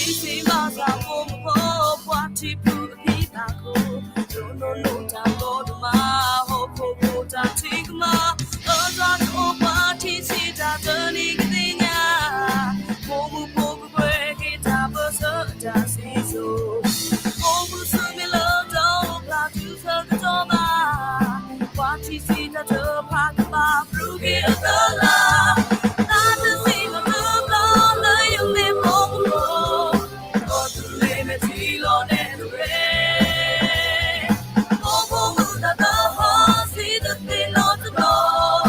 စံးဘၣ်သးဖိမုၣ်ဖိ ပှၤထံဖုအဖံသးခိၣ်, ဒိၣ်နိၣ်နိၣ်တၢ်ဂီၤတမး, ဟီၣ်ခိၣ်ဖိတၢ်ထံကမၣ်, အတၢ်တအိၣ်ပှၤထံဆံးတၢ်တနံၤကသ့ၣ်ညါ, ဖိမုၣ်ဖိကကွဲက့ၤတၢ်ပၢဆှၢအတၢ်စံၣ်စိၤ, ဖိမုၣ်ဆူမ့ၢ်လၢတၢ်အိၣ်ဖျါတုၤဆၢကတီၢ်ဘၣ်, ပှၤထံဆံးတၢ်တဖၣ်ကဘၣ်ပြူးက့ၤအသလၢ်, တၢ်တသ့ၣ်နီၣ်တဘျီလၢယမ့ၢ်ဖိမုၣ်ဖိ, ကီၢ်သူလ့ၤမ့ၢ်ထံလီၤနဲၣ်တရ့, ဖိမုၣ်ဖိမုၣ်တၢ်သဟီၣ်စံးတသ့နီတဘျီ, တၢ်ဖံး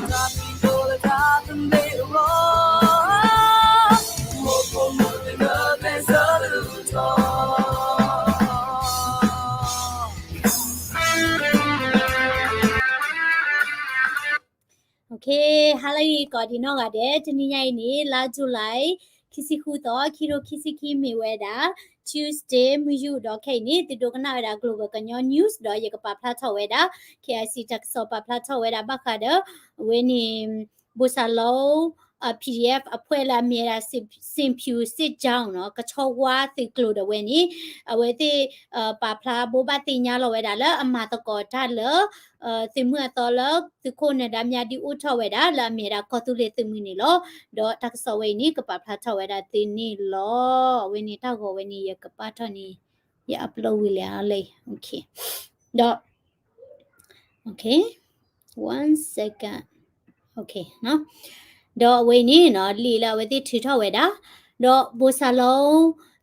ဒိၣ်လၢတၢ်သဘျ့အဂီၢ်, ဖိမုၣ်ဖိမုၣ်သ့ၣ်မ့ၢ်ပဲဆၢလၢထီၣ် ဟါလၢအဂ့ၤ ကိးဒံးနီၢ်ဂၤဒဲး, တနံၤညါအံၤန့ၣ် လါ July ခံဆံဃုသီ ခံကထိခံဆံခံ မ့ၢ်ဝဲဒၣ် Tuesday မုၢ်ယူာ်ဒီး ခဲအံၤန့ၣ် သုဒိကနၣ်ဝဲဒၣ် Global ကညီ News ဒီးယကပာ်ဖျါထီၣ်ဝဲဒၣ် K I C တၢ်ကစီၣ်ပာ်ဖျါထီၣ်ဝဲဒၣ်ဘၣ်ဃးဒီး အဝဲန့ၣ် ဘိၣ်စၢ်လိ P D F အဖွဲ့လၢအမ့ၢ်ဝဲဒၣ် စ့ၣ်ဖၠူၣ်စ့ၣ်ကၠီနီၤ ကဆီဝါသုးကျိၤဒၣ်ဝဲန့ၣ် အဝဲသ့ၣ် ပာ်ဖျါဘိးဘၣ်သ့ၣ်ညါလီၤဝဲဒၣ်လၢအမၤသကိးတၢ်လၢ သုးမုၢ်အသီလၢသုးခိၣ်နၢၤဒါမြဒုးအိၣ်ထီၣ်ဝဲဒၣ်လၢအမ့ၢ်ဝဲဒၣ်ကီၢ်သူလ့ၤသုးမုၢ်န့ၣ်လီၤ. ဒီးတၢ်ကစီၣ်ဝဲအံၤန့ၣ် ကပာ်ဖျါထီၣ်ဝဲဒၣ်သုန့ၣ်လီၤ. အဝဲန့ၣ်တၢ်ဂီၤဝဲန့ၣ် ယကပာ်ထီၣ်န့ၣ် ယ upload ဝံၤလဲၣ်လၢ ဒီး one second, ဒီးအဝဲအံၤန့ၣ် လံာ်လၢအဝဲသ့ၣ်ထုးထီၣ်ဝဲဒၣ် ဒီးဘိၣ်စၢ်လိ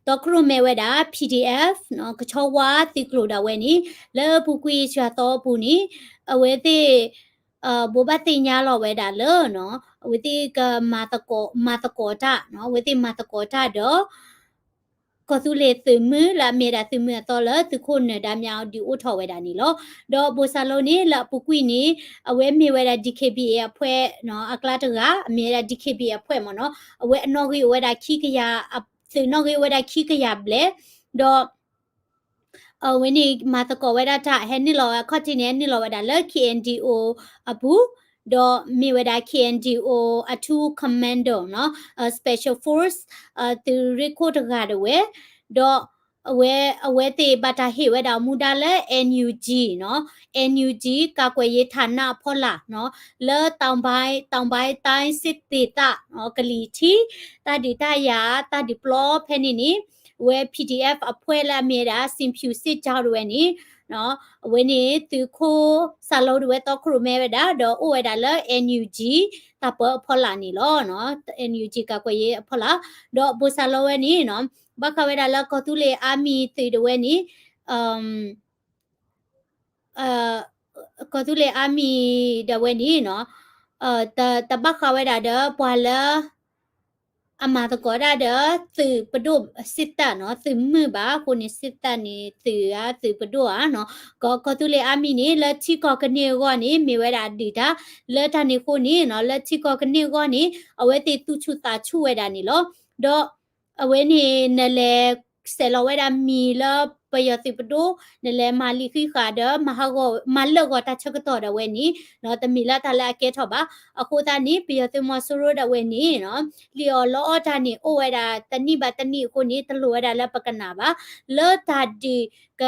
တီခိၣ်ရိၣ်မဲဝဲဒၣ် P D F ကဆီဝါသုးကျိၤဒၣ်ဝဲန့ၣ် လၢအပူၤကွံာ်စှၤသီအပူၤန့ၣ် အဝဲသ့ၣ် ဘိးဘၣ်သ့ၣ်ညါလီၤဝဲဒၣ်လၢ အဝဲသ့ၣ်ကမၤသကိး မၤသကိးတၢ် အဝဲသ့ၣ်မၤသကိးတၢ်ဒီး ကီၢ်သူလ့ၤသုးမုၢ်လၢအမ့ၢ်ဒၣ်သုးမုၢ်အသီလၢသုးခိၣ်နၢၤဒါမြဒုးအိၣ်ထီၣ်ဝဲဒၣ်န့ၣ်လီၤ. ဒီးဘိၣ်စၢ်လိန့ၣ် လၢအပူၤကွံာ်န့ၣ် အဝဲမ့ၢ်ဝဲဒၣ် D K B A အဖွဲ့ အကျါတဂၤ အမ့ၢ်ဝဲဒၣ် D K B A အဖွဲ့မ့ၢ်နီၤ အဝဲအနီၣ်ဂံၢ်အိၣ်ဝဲဒၣ်ခံကယၤ သုးနီၣ်ဂံၢ်အိၣ်ဝဲဒၣ်ခံကယၤဘျဲၣ် ဒီး အဝဲန့ၣ် မၤသကိးဝဲဒၣ်တၢ် ဟဲနုာ်လီၤဝဲ အခီၣ်ထံးန့ၣ် ဟဲနုာ်လီၤဝဲဒၣ်လၢ K N D O အပူၤ ဒီးမ့ၢ်ဝဲဒၣ် K N D O အထူ commando နီၤ special force သုးရ့ၣ်ခိၣ်တဂၤဒၣ်ဝဲ ဒီးအဝဲ အဝဲသ့ၣ်ဘၣ်တၢ်ဟ့ၣ်ဝဲဒၣ်အမူဒါလၢ N U G နီၤ N U G ကာကွယ်ရေးဌာန အဖီလာ်နီၤ လၢ တောင်ပိုင်း တောင်ပိုင်းတိုင်းစစ်ဒေသ နီၤ ကလံၤထံး တၢ်ဒုးတၢ်ယၤ တၢ်ဒုးပျီဖဲန့ၣ်န့ၣ် အဝဲ P D F အဖွဲ့လၢအမ့ၢ်ဝဲဒၣ် စ့ၣ်ဖၠူၣ်စ့ၣ်ကၠီဒၣ်ဝဲန့ၣ် အဝဲန့ၣ် သုးခိၣ်စၢ်လိဒၣ်ဝဲတီခိၣ်ရိၣ်မဲဝဲဒၣ် ဒီးအိၣ်ဝဲဒၣ်လၢ N U G တၢ်ပၢအဖီလာ်န့ၣ်လီၤ. N U G ကာကွယ်ရေးအဖီလာ် ဒီးဘိၣ်စၢ်လိဝဲန့ၣ်နီၤ ဘၣ်ဃးဝဲဒၣ်လၢကီၢ်သူလ့ၤ army သုးဒၣ်ဝဲန့ၣ် ကီၢ်သူလ့ၤ army ဒၣ်ဝဲန့ၣ်နီၤ တဘၣ်ဃးဝဲဒၣ်ဒီးပှၤလၢ အမၤသကိးတၢ်ဒီး သုးပဒိၣ် စစ်တပ် နီၤ သုးမုၢ်ဘၣ် အဃိန့ၣ် စစ်တပ် န့ၣ် သုးဧါ သုးပဒိၣ်ဧါနီၤ ကီၢ် ကီၢ်သူလ့ၤ army န့ၣ် လၢထံကီၢ်ကန့ၢ်အဂီၢ်န့ၣ် မ့ၢ်ဝဲဒၣ်အဒုၣ်တၢ် လၢတၢ်န့ၣ်အဃိန့ၣ်နီၤ လၢထံကီၢ်ကန့ၢ်အဂီၢ်န့ၣ် အဝဲသ့ၣ်သူၣ်ဆူၣ်သးဆူၣ်ဝဲဒၣ်န့ၣ်လီၤ. ဒီးအဝဲန့ၣ် နလဲၤ ဆဲးလီၤဝဲဒၣ်မံၤလၢပယီၤသုးပဒိၣ် နလဲၤမၤလံာ်ဃံးဃာ်ဒီး မၤဟးဂီၤ မၤလၢာ်ဂီၤတၢ်ဆၢကတီၢ်ဒၣ်ဝဲန့ၣ် တမ့ၢ်လၢတၢ်လၢအကဲထီၣ်ဘၣ်. အဃိသတးန့ၣ် ပယီၤသုးမီၤစိရိၤဒၣ်ဝဲန့ၣ်နီၤ လံာ်အီၣ်လီအီၣ်တၢ်န့ၣ် အိၣ်ဝဲဒၣ်တနံၣ်ဘၣ်တနံၣ်အဃိန့ၣ် တလိၣ်ဝဲဒၣ်လၢပကနၣ်ဘၣ်. လၢတၢ်ဒုး က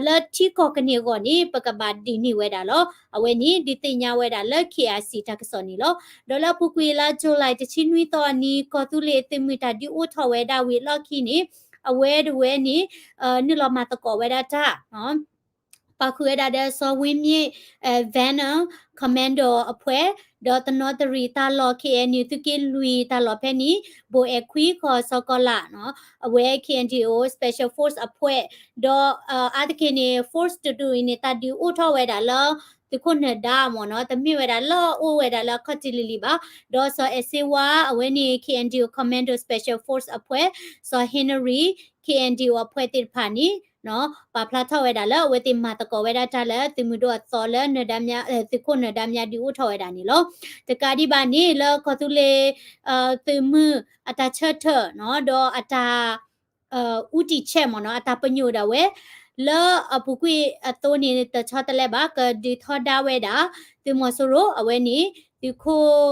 လၢထံကီၢ်ကန့ၢ်အဂီၢ်န့ၣ် ပကဘၣ်ဒုးန့ၢ်ဝဲဒၣ်လီၤ. အဝဲန့ၣ် ဒုးသ့ၣ်ညါဝဲဒၣ်လၢ K I C တၢ်ကစီၣ်န့ၣ်လီၤ. ဒီးလၢအပူၤကွံာ်လါ July တဆံနွံသီအနံၤ ကီၢ်သူလ့ၤသုးမုၢ်တၢ်ဒုးအိၣ်ထီၣ်ဝဲဒၣ်ဝံၤအလီၢ်ခံန့ၣ် အဝဲဒၣ်ဝဲန့ၣ် နုာ်လီၤမၤသကိးဝဲဒၣ်တၢ် ပာ်ဃုာ်ဝဲဒၣ်ဒီး စီၤဝင်းမြင့် Venom Commando အဖွဲ့ ဒီးတနီသရံၣ်တၢ်လီၢ် K N U သုးက့လွံၢ်တၢ်လီၢ်ဖဲန့ၣ် ဘိၣ်အဲၣ်ခွံ ခီၣ်စီၤကီၤလးနီၤ အဝဲ K N D O Special Force အဖွဲ့ ဒီးအါတက့ၢ်န့ၣ် force တဒူၣ်အံၤန့ၣ် တၢ်ဒုးအိၣ်ထီၣ်ဝဲဒၣ်လၢ သုးခိၣ်နၢၤဒါမ့ၢ်နီၤ တမ့ၢ်ဝဲဒၣ်လၢအအိၣ်ဝဲဒၣ်လၢအခီၣ်ထံးလံၤလံၤဘၣ်. ဒီးစီၤအဲၣ်စ့ဝါ အဝဲန့ၣ် K N D O Commando Special Force အဖွဲ့ စီၤ Henry K N D O အဖွဲ့သ့ၣ်တဖၣ်န့ၣ် ပာ်ဖျါထီၣ်ဝဲဒၣ်လၢအဝဲသ့ၣ်မၤသကိးဝဲဒၣ်တၢ်လၢသုးမုၢ်ဒိၣ်အသီလၢ သုးခိၣ်နၢၤဒါမြဒုးအိၣ်ထီၣ်ဝဲဒၣ်န့ၣ်လီၤ. တကးဒံးဘၣ်န့ၣ် လၢကီၢ်သူလ့ၤ သုးမုၢ်အတၢ်ဆၢထၢၣ်နီၤ ဒီးအတၢ် ဦးတည်ချက် မ့ၢ်နီၤ အတၢ်ပညိၣ်ဒၣ်ဝဲ လၢအပူၤကွံာ်အသိးန့ၣ် တဆီတလဲဘၣ် ကဒုးထီဒါဝဲဒၣ် သုးမီၤစိရိၤ အဝဲန့ၣ် သုးခိၣ်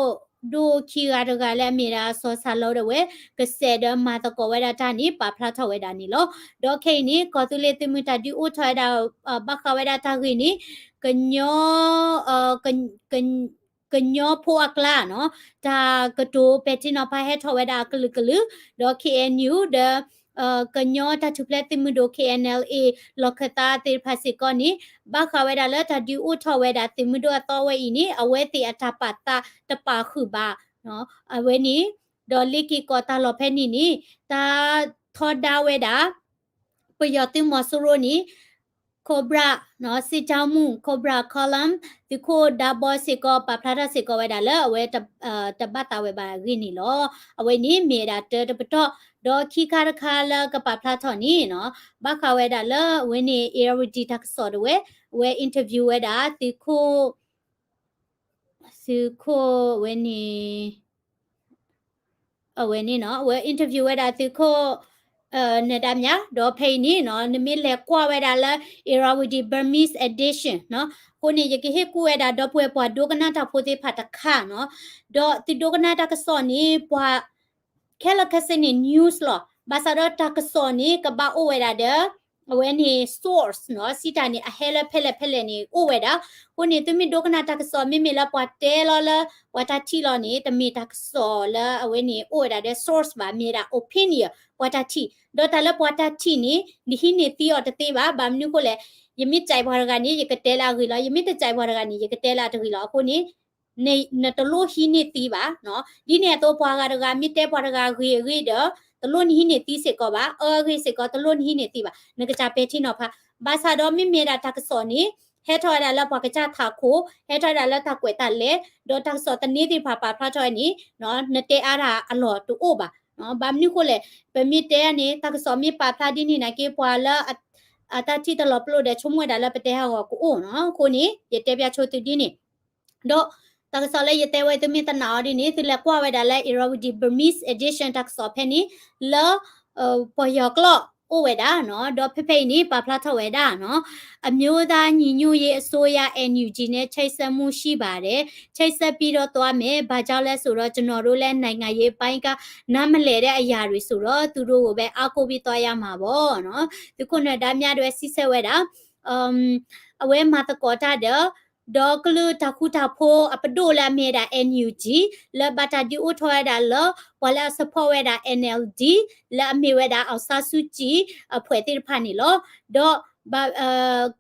ဒိၣ်ခံဂၤတဂၤလၢအမ့ၢ်ဒၣ်စီၤစၤလီဒၣ်ဝဲ ကစဲးဒီးမၤသကိးဝဲဒၣ်တၢ်န့ၣ် ပာ်ဖျါထီၣ်ဝဲဒၣ်န့ၣ်လီၤ. ဒီးခဲအံၤန့ၣ် ကီၢ်သူလ့ၤသုးမုၢ်တၢ်ဒုးအိၣ်ထီၣ်ဝဲဒၣ် ဘၣ်ဃးဝဲဒၣ်တၢ်ဂ့ၢ်န့ၣ် ကညီ ကညီဖိအကျါနီၤ တၢ်ကတိၤပဲာ်ထံနီၤဖးဟဲထီၣ်ဝဲဒၣ်အကလုာ်ကလုာ် ဒီး K N U ဒီး ကညီတၢ်ထူၣ်ဖျဲးသုးမုၢ်ဒိၣ် K N L A လီၢ်ခၢၣ်သးသ့ၣ်တဖၣ်စ့ၢ်ကီးန့ၣ် ဘၣ်ဃးဝဲဒၣ်လၢတၢ်ဒုးအိၣ်ထီၣ်ဝဲဒၣ်သုးမုၢ်ဒိၣ်အသီဝဲအံၤန့ၣ် အဝဲသ့ၣ်အတၢ်ပာ်သးတပာ်ဃုာ်ဘၣ် အဝဲန့ၣ် ဒီးလ့ၤက့ၤကီၢ်တၢ်လီၢ်ဖဲန့ၣ်န့ၣ် တၢ်ထီဒါဝဲဒၣ် ပယီၤသုးမီၤစိရိၤန့ၣ် Cobra နီၤ စစ်ကြောင်းမှူး Cobra Column သုးခိၣ်ဒါဘီစ့ၢ်ကီး ပာ်ဖျါထီၣ်စ့ၢ်ကီးဝဲဒၣ်လၢအဝဲ တဘၣ်သးဝဲဘၣ်အဂ့ၢ်န့ၣ်လီၤ. အဝဲန့ၣ်မ့ၢ်ဝဲဒၣ်တၢတပတီၢ် ဒီးခံခါတခါလၢကပာ်ဖျါထီၣ်န့ၣ်နီၤ ဘၣ်ဃးဝဲဒၣ်လၢအဝဲန့ၣ် Irrawaddy တၢ်ကစီၣ်တဝဲ အဝဲ interview ဝဲဒၣ်သုးခိၣ် သုးခိၣ်ဝဲန့ၣ် အဝဲန့ၣ်နီၤ အဝဲ interview ဝဲဒၣ်သုးခိၣ် နၢၤဒါမြ ဒီးဖဲအံၤန့ၣ်နီၤ နမ့ၢ်လဲၤကွၢ်ဝဲဒၣ်လၢ Irrawaddy Burmese edition နီၤ အဃိန့ၣ် ယကဟ့ၣ်ကူၣ်ဝဲဒၣ်ဒီပုၢ်ဝဲၢ်ပှၤဒိကနၣ်တၢ်ဖိသ့ၣ်တဖၣ်တခါနီၤ ဒီးသုဒိကနၣ်တၢ်ကစီၣ်န့ၣ် ပှၤ ခဲလၢာ်ခဲဆ့န့ၣ် news လီၤ. ဘၣ်ဆၣ်ဒီးတၢ်ကစီၣ်န့ၣ် ကဘၣ်အိၣ်ဝဲဒၣ်ဒီး အဝဲန့ၣ် source နီၤ စံးတၢ်န့ၣ် အဟဲလၢဖဲလဲၣ်ဖဲလဲၣ်န့ၣ် အိၣ်ဝဲဒၣ်. အဃိန့ၣ် သုမ့ၢ်ဒိကနၣ်တၢ်ကစီၣ် မ့မ့ၢ်လၢပှၤတဲလီၤလၢ ပှၤတၢ်ထံၣ်လီၤန့ၣ် တမ့ၢ်တၢ်ကစီၣ်လၢအဝဲန့ၣ် အိၣ်ဝဲဒၣ်ဒီး source ဘၣ် မ့ၢ်ဝဲဒၣ် opinion ပှၤတၢ်ထံၣ် ဒီးတၢ်လၢပှၤတၢ်ထံၣ်န့ၣ် နဟံးန့ၢ်သံအီၤတသ့ဘၣ်. ဘၣ်မနုၤဃိလဲၣ် ယမ့ၢ်ကြိုက်ပှၤတဂၤန့ၣ် ယကတဲလၢအဂ့ၢ်လီၤ. ယမ့ၢ်တကြိုက်ပှၤတဂၤန့ၣ် ယကတဲလၢအတဂ့ၤလီၤ. အဃိန့ၣ် နတလိၣ်ဟံးန့ၢ်သံဘၣ်. ဒ်န့ၣ်အသိး ပှၤဂၤတဂၤမ့ၢ်တဲပှၤတဂၤအဂ့ၢ်အဂ့ၢ်ဒီး တလိၣ်နဟံးန့ၢ်သံစ့ၢ်ကီးဘၣ်. အအဂ့ၢ်စ့ၢ်ကီး တလိၣ်နဟံးန့ၢ်သံဘၣ်. နကစၢ်ပဲာ်ထံနီၤဖး. ဘၣ်ဆၣ်ဒီးမ့မ့ၢ်ဒၣ်တၢ်ကစီၣ်န့ၣ် ဟဲထီၣ်ဝဲဒၣ်လၢပှၤကစၢ်ထးခိၣ်, ဟဲထီၣ်ဝဲဒၣ်လၢတၢ်ကွဲးတၢ်လဲၤ, ဒီးတၢ်ကစီၣ်သန့သ့ၣ်တဖၣ်ပာ်ဖျါထီၣ်ဝဲန့ၣ် နတဲအါတၢ်အလီၢ်တအိၣ်ဘၣ်. ဘၣ်မနုၤဃိလဲၣ်, ပမ့ၢ်တဲန့ၣ် တၢ်ကစီၣ်မ့ၢ်ပာ်ဖျါဒ်န့ၣ်နာ်က့ ပှၤလၢ အတၢ်ထံၣ်တလီၤပလိာ်ဒီး ဆိကမိၣ်ဝဲဒၣ်လၢပတဲဟးဂီၤကအိၣ်နီၤ. အဃိန့ၣ် ယတဲပျၢ်ဆိသုဒ်န့ၣ် ဒီးတၢ်ကစီၣ်လၢယတဲဝဲ သုမ့ၢ်တနာ်အီၤဒ်န့ၣ် သုလဲၤကွၢ်ဝဲဒၣ်လၢ Irrawaddy Burmese edition တၢ်ကစီၣ်ဖဲန့ၣ် လၢ ပယီၤကျိာ်အိၣ်ဝဲဒၣ်နီၤ. ဒီးဖဲဖဲအံၤန့ၣ် ပာ်ဖျါထီၣ်ဝဲဒၣ်နီၤ အမျိုးသားညီညွတ်ရေးအစိုးရ NUG နဲ့ ချိတ်ဆက်မှုရှိပါတယ်, ချိတ်ဆက်ပြီးတော့သွားမယ်, ဘာကြောင့်လဲဆိုတော့ ကျွန်တော်တို့လည်း နိုင်ငံရေးပိုင်းက နားမလည်တဲ့အရာတွေဆိုတော့ သူတို့ကိုပဲ အားကိုးပြီးသွားရမှာပေါ့နော်. သုးခိၣ်နၢၤဒါမြဒၣ်ဝဲစံးဆၢဝဲဒၣ် အဝဲမၤသကိးတၢ်ဒီး ဒီးကလုာ်တၢ်ဃူတၢ်ဖိးအပဒိၣ်လၢအမ့ၢ်ဝဲဒၣ် NUG လၢဘၣ်တၢ်ဒုးအိၣ်ထီၣ်ဝဲဒၣ်လၢ ပှၤလၢအ support ဝဲဒၣ် NLD လၢအမ့ၢ်ဝဲဒၣ် အောင်ဆန်းစုကြည် အဖွဲ့သ့ၣ်တဖၣ်န့ၣ်လီၤ. ဒီး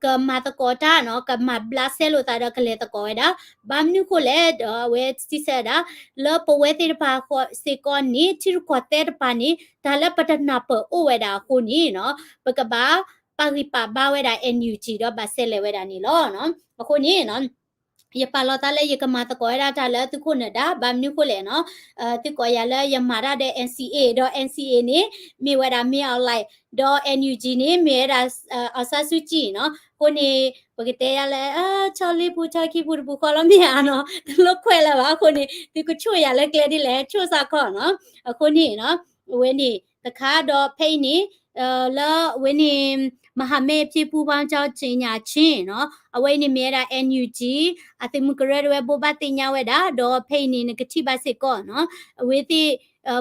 ကမၤသကိးတၢ်နီၤ, ကမၤဘျးစဲလိာ်သးဒီးကလဲၤသကိးဝဲဒၣ်. ဘၣ်မနုၤဃိလဲၣ်ဒီး အဝဲစံးဆၢဒၣ် လၢပဝဲသ့ၣ်တဖၣ်စ့ၢ်ကီးန့ၣ် ထံရူၢ်ကီၢ်သဲးတဖၣ်န့ၣ် တၢ်လၢပတနၢ်ပၢၢ်အိၣ်ဝဲဒၣ်အဃိန့ၣ်နီၤ, ပကဘၣ်ပာ်ဂံၢ်ပာ်ဘါဝဲဒၣ် NUG ဒီးဘၣ်ဆဲးလဲၤဝဲဒၣ်န့ၣ်လီၤ. အဃိန့ၣ် ယပာ်လီၤသးလၢယကမၤသကိးဝဲဒၣ်တၢ်လၢသုးခိၣ်နၢၤဒါ, ဘၣ်မနုၤဃိလဲၣ်နီၤ, သုကိးယၤလၢယမၤတၢ်ဒီး NCA ဒီး NCA န့ၣ် မ့ၢ်ဝဲဒၣ် မင်းအောင်လှိုင်, ဒီး NUG န့ၣ် မ့ၢ်ဝဲဒၣ် အောင်ဆန်းစုကြည် နီၤ. အဃိန့ၣ် ပကတဲယၤလၢ ဆီလံပူၤ ဆီခံပူၤတပူၤဃီလီၤ မ့ၢ်ဧါနီၤ, တလိၣ်ခွဲးလၢၤဘၣ်. အဃိန့ၣ် သုကဆိၣ်ယၤလၢကျဲဒ်လဲၣ် ဆိၣ်စ့ၢ်ကီးနီၤ. အဃိန့ၣ်နီၤ, အဝဲန့ၣ်တခါဒီးဖဲအံၤန့ၣ် လၢအဝဲန့ၣ် မဟာမိတ်အဖြစ် ပူးပေါင်းကြောင်းကြေညာခြင်း နီၤ, အဝဲအံၤန့ၣ်မ့ၢ်ဝဲဒၣ် NUG အသုးမုၢ်ကရၢတဝဲ ဘိးဘၣ်သ့ၣ်ညါဝဲဒၣ်, ဒီးဖဲအံၤန့ၣ် နကထံၣ်ဘၣ်စ့ၢ်ကီးနီၤ, အဝဲသ့ၣ်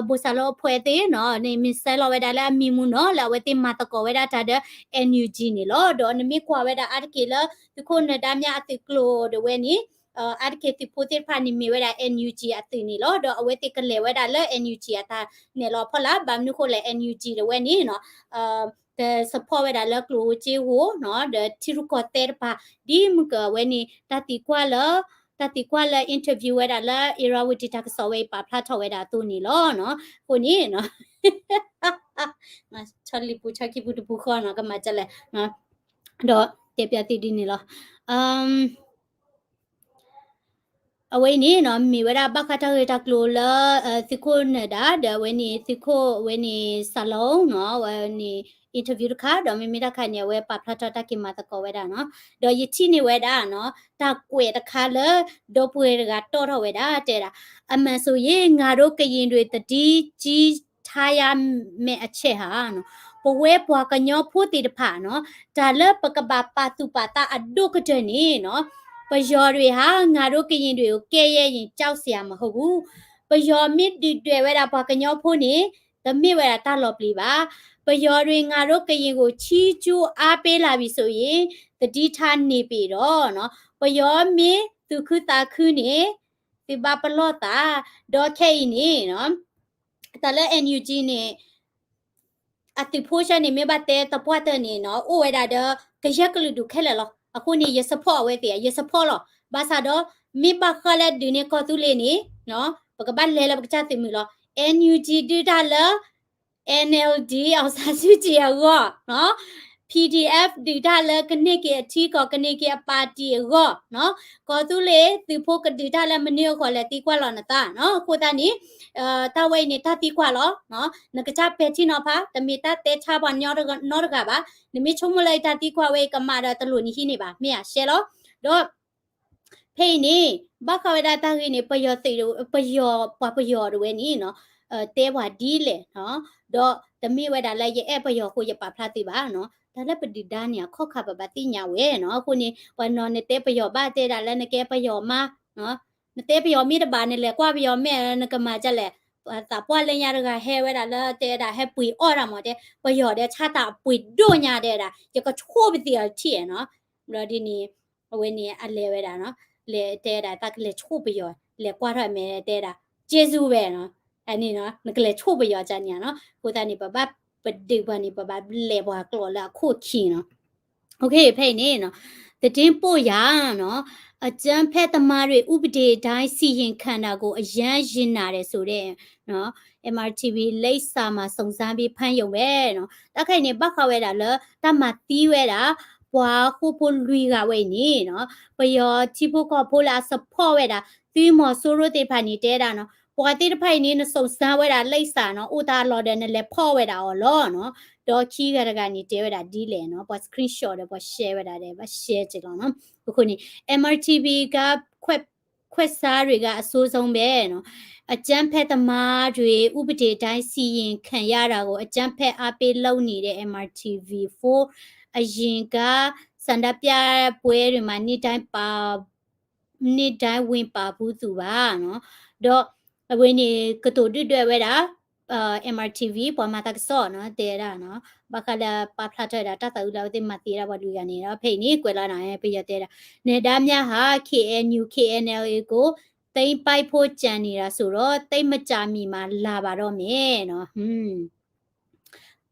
ဘိၣ်စၢ်လီၤအဖှဲးသ့ၣ်နီၤန့ၣ် မ့ၢ်ဆဲးလီၤဝဲဒၣ်လၢအမံၤမူနီၤ, လၢအဝဲသ့ၣ်မၤသကိးဝဲဒၣ်တၢ်ဒီး NUG န့ၣ်လီၤ. ဒီးနမ့ၢ်ကွၢ်ဝဲဒၣ်အါတက့ၢ်လၢ သုးခိၣ်နၢၤဒါမြအသုးကျိၤဒၣ်ဝဲန့ၣ် အါတက့ၢ်သုးဖိသ့ၣ်တဖၣ်န့ၣ် မ့ၢ်ဝဲဒၣ် NUG အသုးန့ၣ်လီၤ. ဒီးအဝဲသ့ၣ်ကလဲၤဝဲဒၣ်လၢ NUG အတၢ်နဲၣ်လီၤအဖီလာ်, ဘၣ်မနုၤဃိလဲၣ် NUG တဝဲန့ၣ်နီၤ, က support ဝဲဒၣ်လၢကျိၣ်ဧိၤစ့ဧိၤနီၤ, ဒီးထံရူၢ်ကီၢ်သဲးတဖၣ် ဒ်မုၢ်ကဝဲန့ၣ် တၢ်သံကွၢ်လၢ တၢ်သံကွၢ်လၢ interview ဝဲဒၣ်လၢ Irrawaddy တၢ်ကစီၣ်ဝဲအံၤ ပာ်ဖျါထီၣ်ဝဲဒၣ်အသိးန့ၣ်လီၤ. အဃိန့ၣ် ဆီလံပူၤ ဆီခံပူၤတပူၤဃီနီၤ, ကမၤဒ်လဲၣ်, ဒီးတဲပျၢ်သုဒ်န့ၣ်လီၤ. အဝဲအံၤန့ၣ်နီၤ မ့ၢ်ဝဲဒၣ်ဘၣ်ဃးတၢ်ဂ့ၢ်တၢ်ကျိၤလၢ သုးခိၣ်နၢၤဒါ ဒီးအဝဲန့ၣ် သုးခိၣ်အဝဲန့ၣ် စၤလီနီၤ, အဝဲန့ၣ် interview တခါ, ဒီးမ့မ့ၢ်တၢ်ခါန့ၣ် အဝဲပာ်ဖျါထီၣ်တၢ်က့ၤမၤသကိးဝဲဒၣ်နီၤ. ဒီးယထံၣ်န့ၢ်ဝဲဒၣ်နီၤ တၢ်ကွဲးတခါလၢ ဒီပုၢ်ဝဲၢ်တဂၤတီၣ်ထီၣ်ဝဲဒၣ် တဲဒၣ် အမှန်ဆိုရင် ငါတို့ကရင်တွေ သတိကြီးထားရမယ့်အချက်ဟာ ပဝဲပှၤကညီဖိသ့ၣ်တဖၣ်နီၤ တၢ်လၢပကဘၣ်ပာ်သူၣ်ပာ်သးအဒိၣ်ကတၢၢ်န့ၣ်နီၤ ပယီၤတဂ့ၤဟါ ငါတို့ကရင်တွေကို ကဲယဲရင်ကြောက်စရာမဟုတ်ဘူး. ပယီၤမ့ၢ်ဒုၣ်ဒွဲၣ်ဝဲဒၣ်ပှၤကညီဖိန့ၣ် တမ့ၢ်ဝဲဒၣ်တၢ်လီၤပျံၤဘၣ်. ပယီၤတဂ့ၤ ငါတို့ကရင်ကို ချီးကျူးအားပေးလာပြီဆိုရင် သတိထားနေပြီတော့ ပယီၤမ့ၢ်သူၣ်ခုသးခုန့ၣ် သုဘၣ်ပလီၢ်သး, ဒီးခဲအံၤန့ၣ် တၢ်လၢ NUG န့ၣ် အသုးဖိဆၢန့ၣ် မ့ၢ်ဘၣ်တဲသပှၢ်တၢၢ်န့ၣ်နီၤ အိၣ်ဝဲဒၣ်ဒီး ကယဲၢ်ကလုာ်ဒူၣ်ခဲလၢာ်လီၤ. အဃိန့ၣ် ယ support အဝဲသ့ၣ် ယ support လီၤ. ဘၣ်ဆၣ်ဒီး မ့ၢ်ဘၣ်ဃးလၢဒုးန့ၢ်ကီၢ်သူလ့ၤန့ၣ် ပကဘၣ်လဲၤလၢပကစၢ်သုးမုၢ်လီၤ. NUG ဒုးတၢ်လၢ NLD အောင်ဆန်းစုကြည် အဂီၢ်, PDF ဒုးတၢ်လၢကန့ၢ်က့ၤအထံကီၢ် ကန့ၢ်က့ၤအ party အဂီၢ်, ကီၢ်သူလ့ၤသုးဖိကဒုးတၢ်လၢမနုၤအဂီၢ်လဲၣ် သံကွၢ်လီၤနသးနီၤ. အဃိသတးန့ၣ် တၢ်ဝဲအံၤန့ၣ် တၢ်သံကွၢ်လီၤ. နကစၢ်ပဲာ်ထံနီၤဖး တမ့ၢ်တၢ်တဲဆါပှၤကညီနီတဂၤဘၣ်. နမ့ၢ်ဆိကမိၣ်လၢယတၢ်သံကွၢ်ဝဲအံၤကမၣ်ဒီးတလိၣ်နဟံးန့ၢ်ဘၣ် မ့ၢ်ဧါ ရှဲလီၤ. ဒီး ဖဲအံၤန့ၣ် ဘၣ်ဃးဝဲဒၣ်တၢ်ဂ့ၢ်န့ၣ် ပယီၤသုး ပယီၤ ပှၤပယီၤတဝဲန့ၣ်နီၤ တဲပှၤဒ်လဲၣ်နီၤ, ဒီးတမ့ၢ်ဝဲဒၣ်လၢယအဲၣ်ပယီၤအဃိ ယပာ်ဖျါသုဘၣ်နီၤ. တၢ်လၢပဒုၣ်ဒါန့ၣ် အခီၣ်ခါပဘၣ်သ့ၣ်ညါဝဲနီၤ. အဃိန့ၣ် ပှၤနီၤနတဲပယီၤဘၣ် တဲဒၣ်လၢနကဲပယီၤမါ, နတဲပယီၤမ့ၢ်တဘၣ် နလဲၤကွၢ်ပယီၤမဲာ် နကမၤဒ်လဲၣ်. သးပှၢ်လၢညါတဂၤဟဲဝဲဒၣ်လၢတဲဝဲဒၣ် ဟဲပှ့ၤအီၣ်တၢ်မး တဲ ပယီၤဒီးဆါတၢ်အပှ့ၤဒိၣ်ညါ တဲဝဲဒၣ် ယကဆိၣ်ပသံးအီၤထံၣ်နီၤ. ဘျီဒ်န့ၣ် အဝဲန့ၣ်အလဲၤဝဲဒၣ်နီၤ, လဲၤတဲဝဲဒၣ် တၢ်ကလဲၤဆိၣ်ပယီၤ လဲၤကွၢ်ထီၣ်အမဲာ် တဲဝဲဒၣ် ကျေးဇူးပဲနီၤ. အန့ၣ်နီၤ နကလဲၤဆိၣ်ပယီၤကန့ၣ်နီၤ. အဃိသတးန့ၣ် ပဘၣ်ပဒုးပှၤန့ၣ် ပဘၣ်လဲၤပှၤကျိာ်လၢအခိၣ်ခံနီၤ. ဖဲအံၤန့ၣ် သတင်းပို့ရာ အကြမ်းဖက်သမားတွေ ဥပဒေတိုင်း စီရင်ခံတာကို အရမ်းရင်နာတယ်ဆိုတဲ့ MRTV လိပ်စာမှာ စုံစမ်းပြီး ဖမ်းရုံပဲနီၤ. တၢ်ခဲအံၤန့ၣ် ဘၣ်ဃးဝဲဒၣ်လၢ တၢ်မၤသံဝဲဒၣ် ပှၤဃိာ်ဖိလွံၢ်ဂၤဝဲအံၤန့ၣ်နီၤ, ပယီၤထံဖိကီၢ်ဖိလၢအ support ဝဲဒၣ် သုးမီၤစိရိၤသ့ၣ်တဖၣ်န့ၣ် တဲဒၣ်နီၤ, ပှၤသ့ၣ်တဖၣ်အံၤန့ၣ် နစုံစမ်းဝဲဒၣ်လိပ်စာနီၤ, အိၣ်တၢ်အလီၢ်ဒီး နလဲၤဖီၣ်ဝဲဒၣ်အီၤလီၤနီၤ. ဒီးခံဂၤတဂၤန့ၣ် တဲဝဲဒၣ်ဒ်လဲၣ်နီၤ, ပှၤ screenshot ဒီးပှၤ share ဝဲဒၣ်ဒီး ဘၣ် share က့ၤလီၤနီၤ. အဃိန့ၣ် MRTV က ခွဲးဆါတွေက အဆိုးဆုံးပဲနီၤ, အကြမ်းဖက်သမားတွေ ဥပဒေတိုင်း စီရင်ခံရတာကို အကြမ်းဖက်အားပေးလုပ်နေတဲ့ MRTV four အရင်က ဆန္ဒပြပွဲတွေမှာ နေ့တိုင်းပါ နေ့တိုင်းဝင်ပါဖူးသူပါနီၤ. ဒီးအဝဲန့ၣ် ကတိၤဒုၣ်ဒွဲၣ်ဝဲဒၣ် MRTV ပှၤမၤသးကစီၣ်နီၤ တဲဒၣ်နီၤ, ဘၣ်ဃးလၢပာ်ဖျါထီၣ်ဝဲဒၣ် တၢ်သးအုးလၢအဝဲသ့ၣ်မၤသံဝဲဒၣ်ပှၤလွံၢ်ဂၤန့ၣ်ဒီး ဖဲအံၤန့ၣ် ကွဲးလီၤနၤ ပယီၤတဲဒၣ် နဒါမြဟါ KNU KNLA ကို သိမ်းပိုက်ဖို့ ကြံနေတာဆိုတော့ သိပ်မကြာမီမှာ လာပါတော့မယ်နီၤ.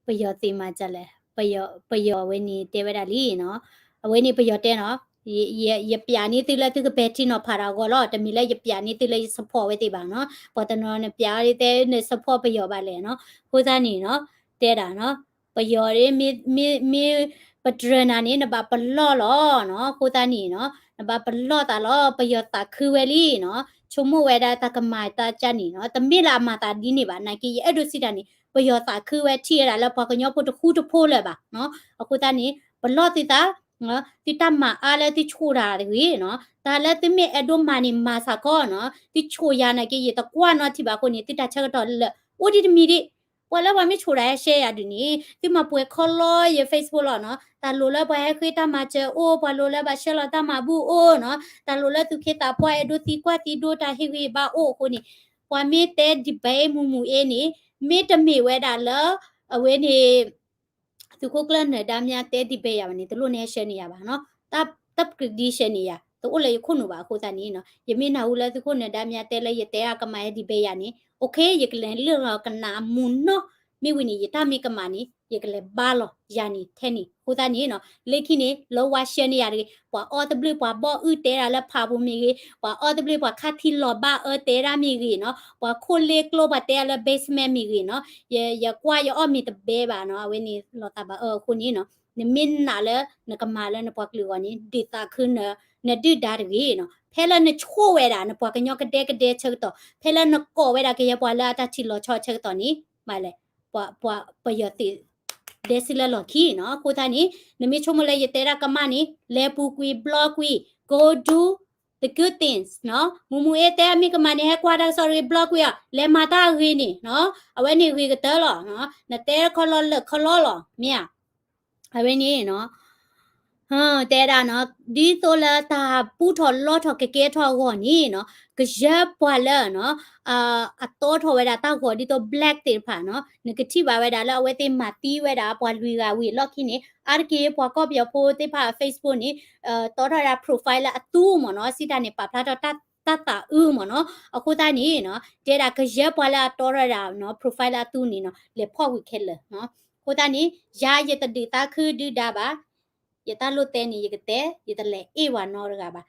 ပယီၤသ့ၣ်မၤဒ်လဲၣ်, ပယီၤ ပယီၤအဝဲန့ၣ်တဲဝဲဒၣ်လံနီၤ, အဝဲန့ၣ်ပယီၤတဲနီၤ, ယ ယပျးန့ၢ်သုလၢသုကပဲာ်ထံနီၤဖးတၢ်အဂီၢ်လီၤ, တမ့ၢ်လၢယပျးန့ၢ်သုလၢယ support ဝဲသ့ၣ်ဘၣ်နီၤ, ပှၤတနီၤနပျးအီၤတဲန support ပယီၤဘၣ်လဲၣ်နီၤ, အဃိသတးန့ၣ်နီၤ, တဲဒၣ်နီၤ, ပယီၤမ့ၢ် မ့ၢ် မ့ၢ်ပတြၢၤနၤန့ၣ် နဘၣ်ပလီၢ်လီၤနီၤ, အဃိသတးန့ၣ်နီၤ, နဘၣ်ပလီၢ်သးလီၤ, ပယီၤသးခုဝဲလံနီၤ, ဆိကမိၣ်ဝဲဒၣ်တၢ်ကမၤတၢ်ကၢ်န့ၣ်နီၤ, တမ့ၢ်လၢအမၤသးဒ်န့ၣ်ဘၣ်, နာ်က့ယအဲၣ်ဒိးစံးတၢ်န့ၣ် ပယီၤသးခုဝဲထံၣ်ဝဲဒၣ်လၢပှၤကညီဖိတဃူတဖိးလၢၤဘၣ်နီၤ, အဃိသတးန့ၣ် ပလီၢ်သုသး သုတၢ်မၤအါလၢသုဆိၣ်တၢ်တဂ့ၤနီၤ, တၢ်လၢသုမ့ၢ်အဲၣ်ဒိးမၤန့ၣ် မၤစ့ၢ်ကီးနီၤ, သုဆိၣ်ယၤနာ်က့ ယတကွၢ်နီတထံၣ်ဘၣ်အဃိန့ၣ် သုတၢ်ဆၢကတီၢ်လၢ အိၣ်ဒံးတမံၤဒံး, ပှၤလၢပှၤမ့ၢ်ဆိၣ်တၢ်ဟဲရှဲယၤဒုးန့ၣ် သုမၤပှဲၤခီလီယ Facebook လီၤနီၤ, တၢ်လိၣ်လၢပှၤဟဲဃ့တၢ်မၤစၢၤအိၣ်, ပှၤလိၣ်လၢဘၣ်ဆှၢလီၤတၢ်မၤဘူၣ်အိၣ်နီၤ, တၢ်လိၣ်လၢသူၣ်က့သးပှၢ်အဲၣ်ဒိးသံကွၢ်သံဒိတၢ်ဟ့ၣ်ဂံၢ်ဘါအိၣ်အဃိန့ၣ်, ပှၤမ့ၢ်တဲ debate မူးမူးအ့န့ၣ် မ့တမ့ၢ်ဝဲဒၣ်လၢ အဝဲန့ၣ် သုးခိၣ်ကျၢၢ်နၢၤဒါမြတဲ debate ယၤဘၣ်န့ၣ် တလိၣ်နဟဲရှဲန့ၢ်ယၤဘၣ်နီၤ, တၢ်ပကဒံရှဲန့ၢ်ယၤ တအိၣ်လၢယခိၣ်နူာ်ဘၣ်အဃိသတးန့ၣ်နီၤ, ယမ့ၢ်နၢ်ဟူလၢသုးခိၣ်နၢၤဒါမြတဲလၢယတဲအကမၣ်ဟဲ debate ယၤန့ၣ် okay ယကလဲၤလၢလီၤကနၣ်အမူးနီၤ, မ့ၢ်ဝံၤန့ၣ် ယတၢ်မ့ၢ်ကမၣ်န့ၣ် ယကလဲၤဘါလီၤယၤန့ၣ်ထဲန့ၣ် အဃိသတးန့ၣ်နီၤ, လၢခံန့ၣ် လၢဝါရှဲန့ၢ်ယၤတဂ့ၤ, ပှၤအီၣ်သဘျုးပှၤဘီၣ်အုၣ်တဲဒၣ်လၢဖးပူၤမ့ၢ်ဂ့ၤ, ပှၤအီၣ်သဘျုးပှၤခါထံလီၤဘၣ်အၢတဲဒၣ်မ့ၢ်ဂ့ၤနီၤ, ပှၤခိၣ်လ့ကျိပှၤတဲဒၣ်လၢ basement မ့ၢ်ဂ့ၤနီၤ, ယ ယကွၢ်ယအီၣ်မ့ၢ်တဘဲဘၣ်နီၤ, အဝဲန့ၣ်လီၤသးဘၣ်အၢအဃိန့ၣ်နီၤ, နမ့ၢ်နာ်လၢနကမၤလၢနပှၤကလုာ်အဂီၢ်န့ၣ် ဒုးသးခုန နဒုၣ်ဒါတဂ့ၤနီၤ, ဖဲလၢနဆိၣ်ဝဲဒၣ် နပှၤကညီကဒဲကဒဲဆၢကတီၢ်, ဖဲလၢနကိးဝဲဒၣ်ကယဲၢ်ပှၤလၢအတၢ်ထံၣ်လီၤဆီဆၢကတီၢ်န့ၣ် မၤလဲၣ်, ပှၤ ပှၤ ပယီၤသုး ဒဲစုလၢလီၢ်ခံနီၤ, အဃိသတးန့ၣ် နမ့ၢ်ဆိကမိၣ်လၢယတဲဒၣ်ကမၣ်န့ၣ် လဲၤပူၤကွံာ် block ကွံာ်, go do the good things နီၤ, မူးမူးအ့တဲအမ့ၢ်ကမၣ်န့ၣ် ဟဲကွၢ်တၢ်ကစီၣ်တဂ့ၤ block ကွံာ်အီၤ, လဲၤမၤတၢ်အဂ့ၤန့ၣ်နီၤ, အဝဲန့ၣ်ဂ့ၤကတၢၢ်လီၤ, နတဲခီလီလၢာ်ခီလီလီၤ, မ့ၢ်ဧါ, အဝဲန့ၣ်နီၤ, တဲဒၣ်နီၤ, ဒ်သိးလၢတၢ်ပူထီၣ်လီထီၣ်ကကဲထီၣ်အဂီၢ်န့ၣ်နီၤ, ကယဲၢ်ပှၤလၢနီၤ အတီထီၣ်ဝဲဒၣ်တၢ်ဂီၤဒ်သိး black သ့ၣ်တဖၣ်နီၤ, နကထံၣ်ဘၣ်ဝဲဒၣ်လၢအဝဲသ့ၣ်မၤသံဝဲဒၣ်ပှၤလွံၢ်ဂၤဝံၤအလီၢ်ခံန့ၣ်, အါတက့ၢ်ပှၤကီၢ်ပယီၤဖိသ့ၣ်တဖၣ် Facebook န့ၣ် တီထီၣ်ဝဲဒၣ် profile လၢအသူမ့ၢ်နီၤ, စံးတၢ်န့ၣ် ပာ်ဖျါထီၣ်တၢ်သးအုးမ့ၢ်နီၤ, အဃိသတးန့ၣ်နီၤ, တဲဒၣ်ကယဲၢ်ပှၤလၢအတီထီၣ်ဝဲဒၣ်နီၤ profile လၢအသူန့ၣ်နီၤ လဲၤဖီၣ်ဝံၤခဲလၢာ်နီၤ, အဃိသတးန့ၣ် ယၤယတဒုးသးခုဒုၣ်ဒါဘၣ် ယတၢ်လိၣ်တဲန့ၣ် ယကတဲ, ယတလဲၤအ့ၣ်ပှၤနီတဂၤဘၣ်.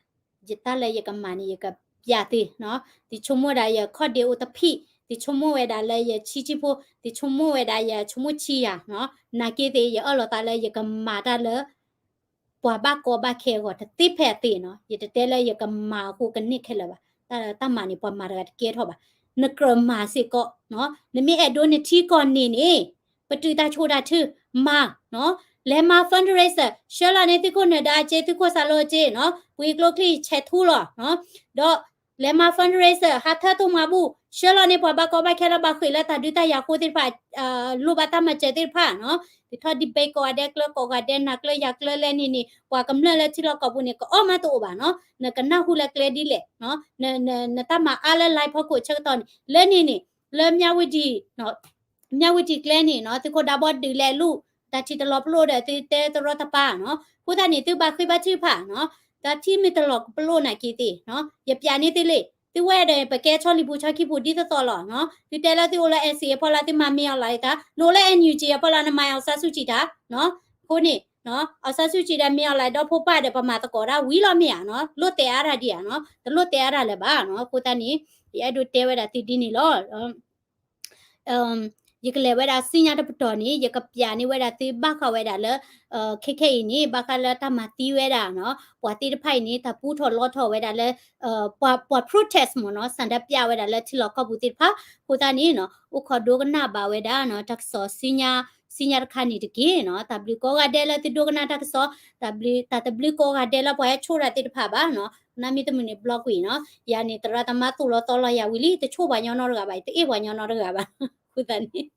ယတၢ်လၢယကမၤန့ၣ် ယကပျးသုနီၤ. သုဆိကမိၣ်ဝဲဒၣ်ယခီၣ်ဒ့အိၣ်တဖံး, သုဆိကမိၣ်ဝဲဒၣ်လၢယဆံးဆံးဖိ, သုဆိကမိၣ်ဝဲဒၣ်ယဆိကမိၣ်ဆံးယၤနီၤ. နာ်က့သ့ၣ် ယအၢၣ်လီၤသးလၢယကမၤတၢ်လၢ ပှၤဘၣ်ကီဘၣ်ခဲအဂီၢ်တသ့ဖဲအသ့နီၤ. ယတတဲလၢယကမၤအဃိကန့ၢ်ခဲလၢာ်ဘၣ်. တၢ်, တၢ်မၤန့ၣ် ပှၤမၤတဂၤတကဲထီၣ်ဘၣ်. နကြၢးမၤစ့ၢ်ကီးနီၤ. နမ့ၢ်အဲၣ်ဒိးနထံကီၢ်န့ၢ်န့ၣ် ပတုာ်တၢ်ဆိၣ်တၢ်ထု မၤနီၤ. လဲၤမၤ fundraiser ဆှၢလီၤန့ၢ်သုးခိၣ်နၢၤဒါအစ့, သုးခိၣ်စၢ်လိအစ့နီၤ. ပှ့ၤကျိချံဆဲးထူလီၤနီၤ. ဒီး လဲၤမၤ fundraiser ဟးထၢၣ်သိၣ်မၤဘူၣ်, ဆှၢလီၤန့ၢ်ပှၤဘၣ်ကီဘၣ်ခဲလၢဘၣ်ဃ့ၢ်လၢတၢ်ဒုးတၢ်ယၤဃိသ့ၣ်တဖၣ်, လိၣ်ဘၣ်တၢ်မၤစၢၤသ့ၣ်တဖၣ်နီၤ. သုးထီၣ် debate ကိးဂၤဒဲး ကျၢကိးဂၤဒဲး နၤကျၢယၤကျၢလဲၣ်န့ၣ်န့ၣ် ပှၤကမျၢၢ်လၢထံလီၢ်ကီၢ်ပူၤန့ၣ် ကအီၣ်မးတအိၣ်ဘၣ်နီၤ. နကနၢ်ဟူလၢကျဲဒ်လဲၣ်နီၤ. နတၢ်မၤအါလၢ line ဖီခိၣ်ဆၢကတီၢ်န့ၣ် လၢန့ၣ်န့ၣ် လၢ မြဝတီ ကျဲန့ၣ်နီၤ, သုးခိၣ်ဒါဘီဒုးလဲၤလူၤ, တၢ်ထံတလီၤပလိာ်ဒီး သုတဲတရီတပါနီၤ. အဃိသတးန့ၣ် သုဘၣ်ဃ့ဘၣ်ထုကဖၣ်နီၤ, တၢ်ထံမ့ၢ်တလီၤပလိာ်နာ်က့သ့ၣ်နီၤ, ယပျးန့ၢ်သုလံ, သုဝဲဒီး ပကဲဆီလံၤပူၤဆီခံပူၤဒ်သိးသိးလီၤနီၤ. သုတဲလၢသုအိၣ်လၢ NCA အဖီလာ်သုမၤမ့ၢ်အီၤလီၤတၢ်, နအိၣ်လၢ NUG အဖီလာ်နမၤ အောင်ဆန်းစုကြည် တၢ်နီၤ. အဃိန့ၣ် အောင်ဆန်းစုကြည် ဒီး မ့ၢ်အီၤလီၤဒီဖိပၢ်ဒီး ပမၤသကိးတၢ်ဝံၤလီၤမ့ၢ်ဧါနီၤ, လိၣ်တဲအါတၢ်ဒံးဧါနီၤ, တလိၣ်တဲအါတၢ်လၢၤဘၣ်နီၤ. အဃိသတးန့ၣ် ယအဲၣ်ဒိးတဲဝဲဒၣ်သုဒ်န့ၣ်လီၤ. ယကလဲၤဝဲဒၣ်စံညါတပတီၢ်န့ၣ် ယကပျးန့ၢ်ဝဲဒၣ်သုဘၣ်ဃးဝဲဒၣ်လၢ ခဲခဲအံၤန့ၣ် ဘၣ်ဃးလၢတၢ်မၤသံဝဲဒၣ်နီၤ, ပှၤသ့ၣ်တဖၣ်အံၤန့ၣ် တၢ်ပူထီၣ်လီထီၣ်ဝဲဒၣ်လၢ ပှၤ protest မ့ၢ်နီၤ, ဆန္ဒပြ ဝဲဒၣ်လၢထံလီၢ်ကီၢ်ပူၤသ့ၣ်တဖၣ်, အဃိသတးန့ၣ်နီၤ အိၣ်ခိးဒိကနၣ်ဘၣ်ဝဲဒၣ်နီၤ တၢ်ကစီၣ်စံညါ, စံညါတခါန့ၣ်တက့ၢ်နီၤ, တၢ်ဘျုးကိးဂၤဒဲးလၢသုဒိကနၣ်တၢ်ကစီၣ်, တၢ်ဘျုး, တၢ်တဘျုးကိးဂၤဒဲးလၢပှၤဟဲဆိၣ်တၢ်သ့ၣ်တဖၣ်ဘၣ်နီၤ, နမ့ၢ်တမုာ်န့ၣ် block ကွံာ်နီၤ, ယၤန့ၣ် သရၣ်သမါသိၣ်လီၤသီလီၤယၤဝံၤလံ, တဆိၣ်ပှၤညီနီတဂၤဘၣ်, တအ့ၣ်ပှၤညီနီတဂၤဘၣ်, အဃိသတးန့ၣ်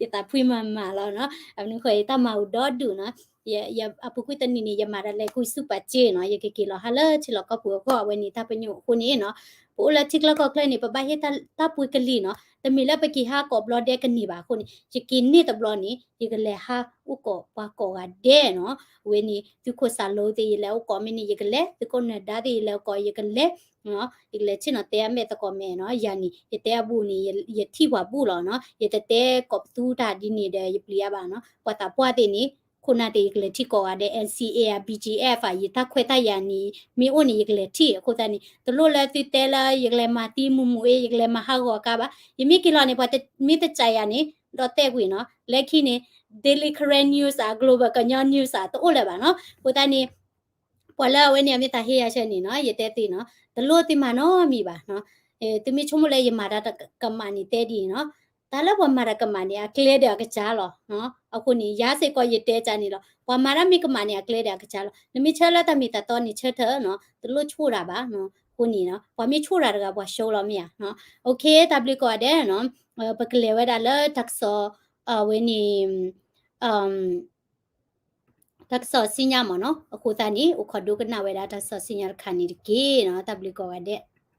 ယသးဖှံမၤမၤလီၤနီၤ, အမနုၤဃိ ယတၢ်မၤအိၣ်ဒီဒူၣ်နီၤ, အပူၤကွံာ်တနံၤန့ၣ် ယမၤတၢ်လဲၤကွံာ်ဆူပာ်စ့နီၤ, ယကက့ၤလီၤဟးလၢထံလီၢ်ကီၢ်ပူၤအဂီၢ်, အဝဲန့ၣ်တၢ်ပညိၣ်အဃိန့ၣ်နီၤ, ပအိၣ်လၢထံချၢကီၢ်ချၢန့ၣ် ပဘၣ်ဟ့ၣ်တၢ်ပှ့ၤကလံၤနီၤ, တမ့ၢ်လၢပက့ၤဟးကိးဘျီဒဲးကန့ၢ်ဘၣ်အဃိန့ၣ်, ယက့ၤန့ၢ်တဘျီန့ၣ် ယကလဲၤဟးအိၣ်ကိးပှၤကိးဂၤဒဲးနီၤ, အဝဲန့ၣ် သုးခိၣ်စၢ်လိသ့ၣ် ယလဲၤအိၣ်ကိးမ့ၢ်န့ၣ် ယကလဲၤ, သုးခိၣ်နၢၤဒါသ့ၣ် ယလဲၤအိၣ်ကိး ယကလဲၤ ယကလဲၤဆ့ၣ်နီၤတဲအမဲာ်သကိးမဲာ်နီၤ, ယၤန့ၣ် ယတဲအဘူးန့ၣ် ယထံၣ်ပှၤဘူးလီၤနီၤ, ယတတဲကိးပသူတၢ်ဒ်န့ၣ်ဒီး ယပျံၤအါဘၣ်နီၤ, ပှၤသးပှၢ်သ့ၣ်န့ၣ် ခိၣ်နၢ်သ့ၣ် ယကလဲၤထံၣ်ကိးဂၤဒဲး NCA ဧါ BGF ဧါ, ယတၢ်ခွဲးတၢ်ယာ်န့ၣ် မ့ၢ်အိၣ်န့ၣ် ယကလဲၤထံၣ်, အဃိသတးန့ၣ် တလိၣ်လၢသုတဲလၢ ယကလဲၤမၤသံမုာ်မုာ်အ့, ယကလဲၤမၤဟးဂီၤအကါဘၣ်, ယမ့ၢ်က့ၤလီၤန့ၣ် ပှၤမ့ၢ်တစးယၤန့ၣ် ဒီးတဲကွံာ်နီၤ, လၢခံန့ၣ် Daily Karen News ဧါ Global ကညီ News ဧါ တအိၣ်လၢၤဘၣ်နီၤ, အဃိသတးန့ၣ် ပှၤလၢအဝဲန့ၣ် အမ့ၢ်သးဟ့ယၤဆၢန့ၣ်နီၤ, ယတဲသ့နီၤ, တလိၣ်သုမၤနီတမံၤဘၣ်နီၤ, သုမ့ၢ်ဆိကမိၣ်လၢယမၤတၢ်ကမၣ်န့ၣ်တဲဒ်အံၤနီၤ, တၢ်လၢပှၤမၤတၢ်ကမၣ်န့ၣ် အကျဲဒီးအကစၢ်လီၤ, အဃိန့ၣ် ယၤစ့ၢ်ကီးယတဲကန့ၣ်လီၤ, ပှၤမၤတၢ်မ့ၢ်ကမၣ်န့ၣ် အကျဲဒီးအကစၢ်လီၤ, နမ့ၢ်ဆၢလၢတၢ်မ့ၢ်တၢ်တီန့ၣ်ဆၢထၢၣ်နီၤ, တလိၣ်ဆိၣ်တၢ်ဘၣ်, အဃိန့ၣ်နီၤ ပှၤမ့ၢ်ဆိၣ်တၢ်တဂၤပှၤဆိလီၤမ့ၢ်ဧါ, တၢ်ဘျုးကိးဂၤဒဲးနီၤ, ပကလဲၤဝဲဒၣ်လၢတၢ်ကစီၣ် အဝဲန့ၣ် တၢ်ကစီၣ်စံညါမ့ၢ်နီၤ, အဃိသတးန့ၣ် အိၣ်ခိးဒိကနၣ်ဝဲဒၣ်တၢ်ကစီၣ်စံညါတခါန့ၣ်တက့ၢ်နီၤ, တၢ်ဘျုးကိးဂၤဒဲး